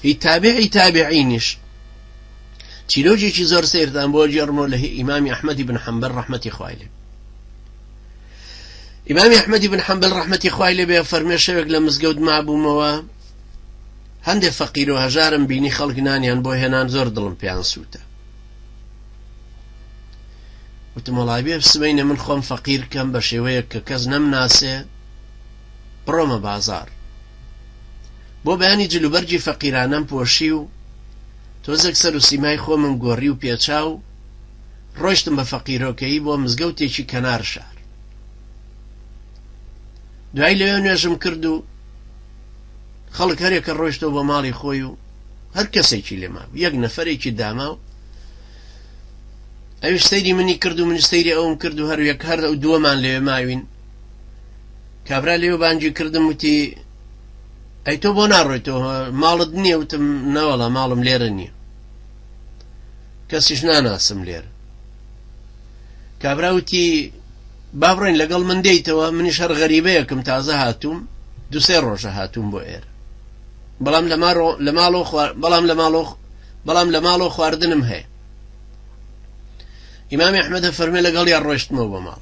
هی تابعی تابعینیش. چیرۆکێکی زۆر سەیرتان بۆ گێڕمەوە لە هی ئیمامی ئەحمەدی بن حەنبەل ڕەحمەتی خوای لێ. ئیمامی ئەحمەدی بن حەنبەل ڕەحمەتی خوای لێ بێ فەرمێ شەوێک لە مزگەوت مابوومەوە، هەندێ فەقیر و هەژارم بینی خەڵک نانیان بۆ هێنان، زۆر دڵم پێیان سووتا. وتم وەڵای بێ سبەینێ من خۆم فەقیر کەم بە شێوەیەک کە کەس نەمناسێ بڕۆمە بازاڕ. بۆ بەیانی جلوبەرگی فەقیرانەم پۆشی و تۆزێک سەر و سیمای خۆمم گۆڕی و پێچا و ڕۆیشتم بە فەقیرۆکەیی بۆ مزگەوتێکی کەنار شار. دوای لەوێ نوێژم کرد و خەڵک هەرێکە ڕۆیشتەوە بۆ ماڵی خۆی و هەر کەسێکی لێ مابوو، یەک نەفەرێکی داما و ئەویش سەیری منی کرد و منیش سەیری ئەوم کرد و هەر یەک هەر ئەو دووەمان لەوێ ماوین. کابرا لێو بانگی کردم وتی ئەی تۆ بۆ ناڕۆیتەوە ماڵت نییە؟ وتم نەوەڵا ماڵم لێرە نییە، کەسیش ناناسم لێرە. کابرا وتی با بڕۆین لەگەڵ من دێیتەوە، منیش هەر غەریبەیەکم تازە هاتووم، دوسێ ڕۆژە هاتووم بۆ ئێرە، بەڵام لە ماڕۆ لە ماڵۆ بەڵام لە ماڵۆ بەڵام لە ماڵۆ خواردنم هەیە. ئیمامی ئەحمەدە فەرمێ لەگەڵ یا ڕۆیشتمەوە بۆ ماڵ.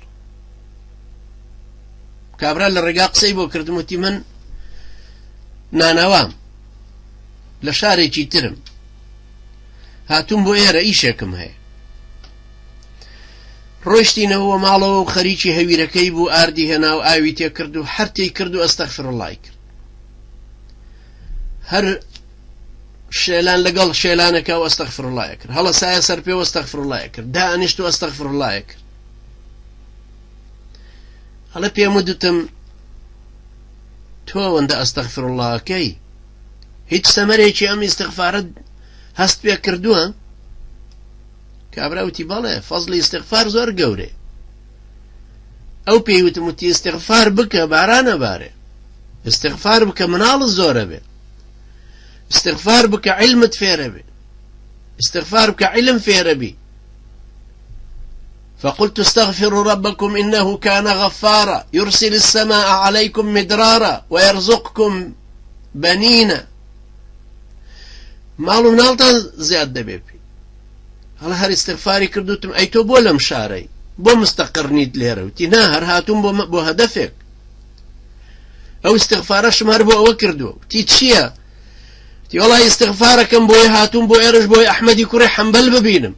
کابرا لە ڕێگا قسەی بۆ کردم وتی من نانەوام لە شارێکی ترم هاتووم بۆ ئێرە ئیشێکم هەیە. ڕۆیشتینەوە ماڵەوە و خەریکی هەویرەکەی بوو، ئاردی هێنا و ئاوی تێکرد و هەر تێی کرد و ئەستەغفراللهی کرد. هەر شێلان لەگەڵ شێلانەکە و ئەستەغفراللهی کرد، هەڵەسایە سەر پێ و ئەستەغفراللهی کرد، دانیشت و ئەستەغفراللهی کرد. ئەڵێ پێم وتم تۆ ئەوەندە ئەستەغفراللهەکەی هیچ سەمەرێکی ئەم ئیستغفارە هەست پێ کردووە؟ کابرا وتی بەڵێ، فەزلی ئیستغفار زۆر گەورەیە. ئەو پێی وتم وتی ئیستغفار بکە بارانە بارێ، ئیستغفار بکە مناڵت زۆرە بێ، ئیستغفار بکە عیلمت فێرە بێ، ئیستغفار بکە عیلم فێرە بی. فقلت استغفروا ربكم إنه كان غفارا يرسل السماء عليكم مدرارا ويرزقكم بنين. ماڵ و مناڵتان زیاد دەبێ پێی. هەڵ هەر ئیستغفاری کردوتم ئەی تۆ بۆ لەم شارەی بۆ مستەقر نیت لێرە؟ وتی نا هەر هاتووم بۆ هەدەفێک، ئەو ئیستغفارەشم هەر بۆ ئەوە کردووە. وتی چییە؟ وتی وەڵا ئیستغفارەکەم بۆیە هاتووم بۆ ئێرەش بۆی ئەحمەدی کوڕی حەنبەل ببینم.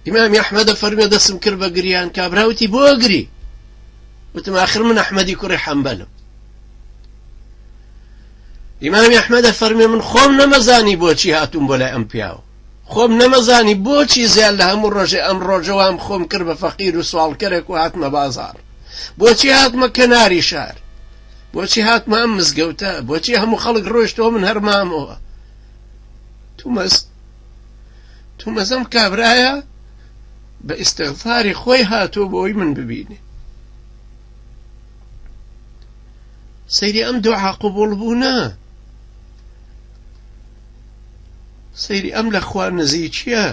ئیمامی ئەحمەدە فەرمێ دەسم کرد بە گریان. کابرا وتی بۆ گری؟ وتم ئاخر من ئەحمەدی کوڕی حەنبەلم. ئیمامی ئەحمەدە فەرمێ من خۆم نەمەزانی بۆچی هاتووم بۆ لای ئەم پیاوە، خۆم نەمەزانی بۆچی زیاد لە هەموو ڕۆژێ ئەم ڕۆژەوام خۆم کرد بە فەقیر و سواڵکەرێک و هاتمە بازاڕ، بۆچی هاتمە کەناری شار، بۆچی هاتمە ئەم مزگەوتە، بۆچی هەموو خەڵک ڕۆیشتەوە من هەر مامەوە. تومەز تومەزەم کابرایە بە ئیستغفاری خۆی هاتووە بۆی من ببینێ. سەیری ئەم دوعا قبوڵ بوونە، سەیری ئەم لە خوا نزیکیە.